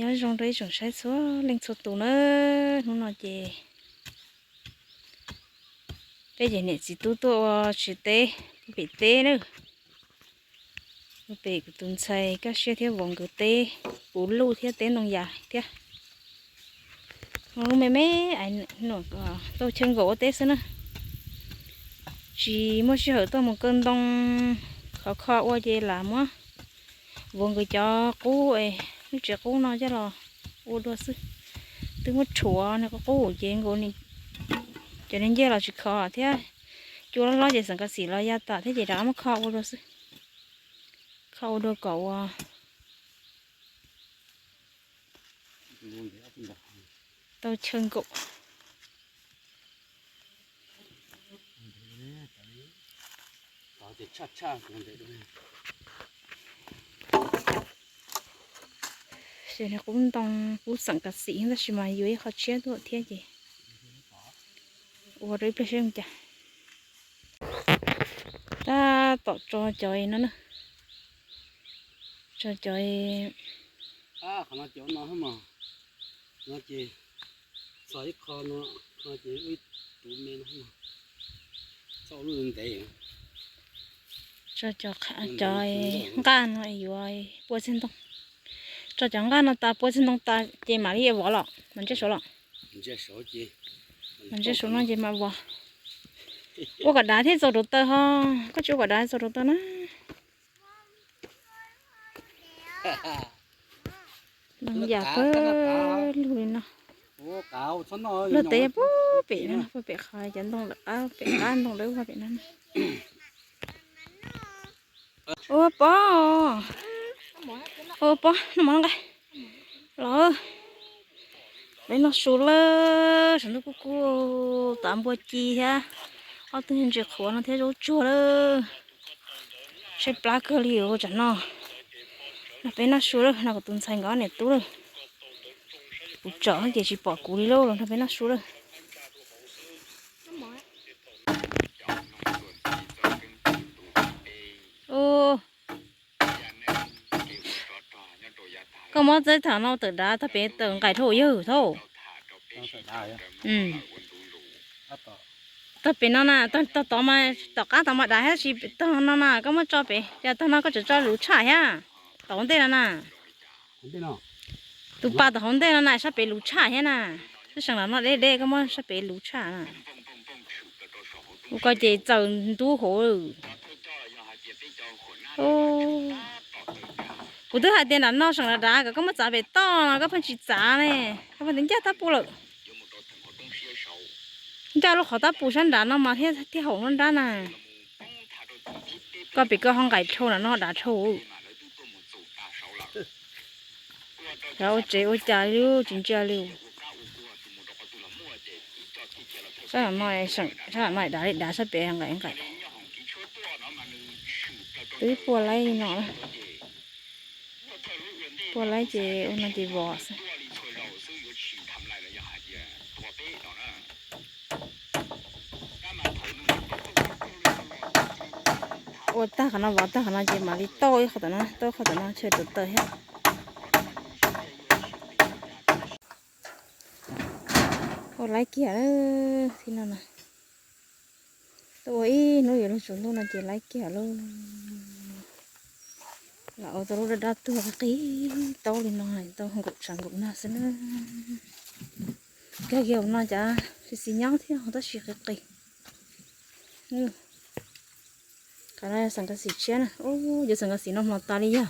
Nyob zoo rau ib tsoom saib txhua leej txhua tus na. Hnub no ces peb ces niam txiv tub tuaj ua tsev teb pem teb na. Pem kuv tus ntxhais Kaj Siab thiab vauv nkawd teb puv luj thiab teb ntoo yas thiab. Lub me me, tau chaw nkaum ua teb xwb na. Tsis muaj sij hawm tuaj mus kaw ntoo khov kho ua ces lam muab vauv nkawd cov qub, lub tsev qub no coj los ua dua xwb. Twb muab rhuav nws qub qub ces nkaus cov niag ncej los tsis khov thiab. Cua loj loj ces xeem kas xim los ya tas thiab ces rov qab muab kho ua dua xwb. Kho ua dua kom ua tau chaw nkaum. Ces nws qub ntoo qub xeem kas xim tab sis mas yuav ib qho tshiab tuaj thiab ces ua rau ib pliag seb cas. Tab tom tso cov no na. Tso cov tso cov nqaj no yuav pua txiag ntoo. Tso cov nqaj no tas pua txiag ntoo tas ces mam li vov los mas ntsej suav los. Mas ntsej suav no ces mam vov. Ua kom dav thiaj txaus rau taw ho. Koj tsis ua kom dav txaus rau taw na. Noo yam pawg lug li no. Luag tev puag pem no, puag pem qhov cov ntoo lawm qab pem qab ntoo dawb vog pem no. Ua pob, ua pob noj mov noj nqaij los. Peb noj su lawm, saum ntuj kub kub, tav npua ci thiab, ob tug ntses qhuav no thiab zaub tsuag lawm. Tshaib plab kawg li os tsam no. Nrog peb noj su lawm, no kuv tus ntxhais nkawd ob niam tub lawm. Kuv tsom ces tsis pom kuv li lauj, los nrog peb noj su lawm. Koj muab txawb tham no tawm dav tag pem tawm nqaim dhau yawg thauj. Tag pem no na, tog tod mas tom qab tod mas dav tab sis tog no na koj muab tso pem, yog tog no koj tseem tso luv tshaj thiab. Tom hauv ntej no na. Tus pas tom hauv ntej no na sab pem luv tshaj thiab na. Lub seem los no deb deb koj muab sab pem luv tshaj na. Ua ko ces txaws ntub hauv. Kuv twb hais tias nram no seem dav dav kom koj muab txav pem toj no koj pheej tsis txav ne, koj pheej tias ncaj tab pus lawm. Ncaj lub qhov tab pus sab nrad no mas thiaj haum nruab nrab na. Koj pem koj ho nqaim dhau nram no dav dhau. Cov ua tsev ua cas li tsis ntsia li. Sab no, sab no dav li dav sab pem nqaim nqaim. Twb pua laib li no. Pua laib ces ua no ces vov xwb. Ua tag qhov no vov tag qhov no ces mam li tauj ib qho tom no, tauj qhov tom no chaw tawv tawv thiab. Ua laib kiag lawm thiab no na. Tuaj ua ib hnub yuav luag tsaus ntuj no ces laib kiag lauj. Lam ua tau lub dab dab tuag qig taub li no tau nkaum tshav nkaum nag xwb na. Kag kiag no cas xis xis nyob thiab tab sis qig qig. Qhov no xeem kas xim tshiab na, ub, yuav xeem kas xim no hmo tas li yog.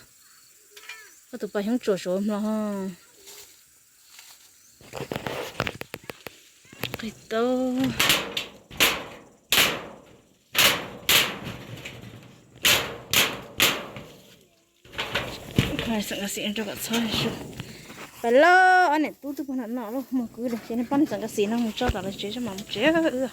Koj tus pas xyoob tsuam suav hmo. Qig tau. Xeem kas xim rau kom txhob su. Pais lauj, ob niam tub twb pog nram no lauj, mus kwv ces nej pab xeem kas xim no mus tso tom lawv tsev sab mam mus tsev wb.